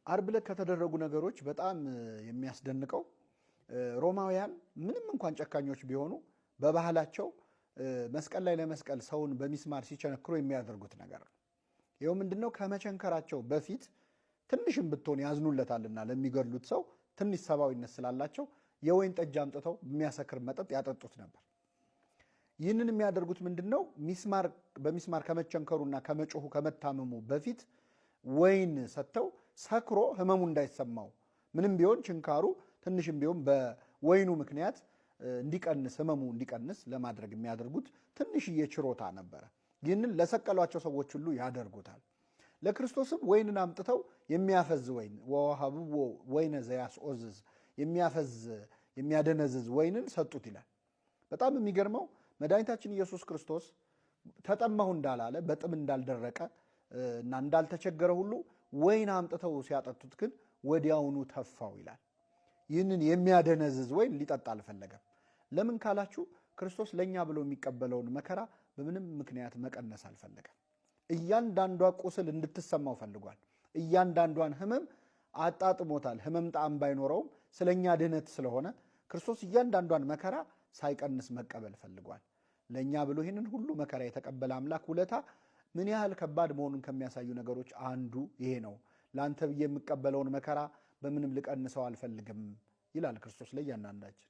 ዓርብ ዕለት ከተደረጉ ነገሮች በጣም የሚያስደንቀው ሮማውያን ምንም እንኳን ጨካኞች ቢሆኑ በባህላቸው መስቀል ላይ ለመስቀል ሰውን በሚስማር ሲቸነክሩ የሚያደርጉት ነገር ነው። ይኸው ምንድነው? ከመቸንከራቸው በፊት ትንሽም ብትሆን ያዝኑለታልና ለሚገድሉት ሰው ትንሽ ሰብአዊነት ስላላቸው የወይን ጠጅ አምጥተው የሚያሰክር መጠጥ ያጠጡት ነበር። ይህንን የሚያደርጉት ምንድነው? በሚስማር ከመቸንከሩና ከመጮሁ ከመታመሙ በፊት ወይን ሰጥተው ሰክሮ ህመሙ እንዳይሰማው ምንም ቢሆን ችንካሩ ትንሽም ቢሆን በወይኑ ምክንያት እንዲቀንስ ህመሙ እንዲቀንስ ለማድረግ የሚያደርጉት ትንሽዬ ችሮታ ነበረ። ይህንን ለሰቀሏቸው ሰዎች ሁሉ ያደርጉታል። ለክርስቶስም ወይንን አምጥተው የሚያፈዝ ወይን ወወሀብዎ ወይነ ዘያስኦዝዝ የሚያፈዝ የሚያደነዝዝ ወይንን ሰጡት ይላል። በጣም የሚገርመው መድኃኒታችን ኢየሱስ ክርስቶስ ተጠማሁ እንዳላለ በጥም እንዳልደረቀ እና እንዳልተቸገረ ሁሉ ወይን አምጥተው ሲያጠጡት ግን ወዲያውኑ ተፋው ይላል። ይህንን የሚያደነዝዝ ወይን ሊጠጣ አልፈለገም። ለምን ካላችሁ ክርስቶስ ለእኛ ብሎ የሚቀበለውን መከራ በምንም ምክንያት መቀነስ አልፈለገም። እያንዳንዷ ቁስል እንድትሰማው ፈልጓል። እያንዳንዷን ህመም አጣጥሞታል። ህመም ጣዕም ባይኖረውም ስለኛ ድህነት ስለሆነ ክርስቶስ እያንዳንዷን መከራ ሳይቀንስ መቀበል ፈልጓል። ለእኛ ብሎ ይህንን ሁሉ መከራ የተቀበለ አምላክ ውለታ ምን ያህል ከባድ መሆኑን ከሚያሳዩ ነገሮች አንዱ ይሄ ነው። ለአንተ ብዬ የምቀበለውን መከራ በምንም ልቀንሰው አልፈልግም ይላል ክርስቶስ ለእያንዳንዳችን።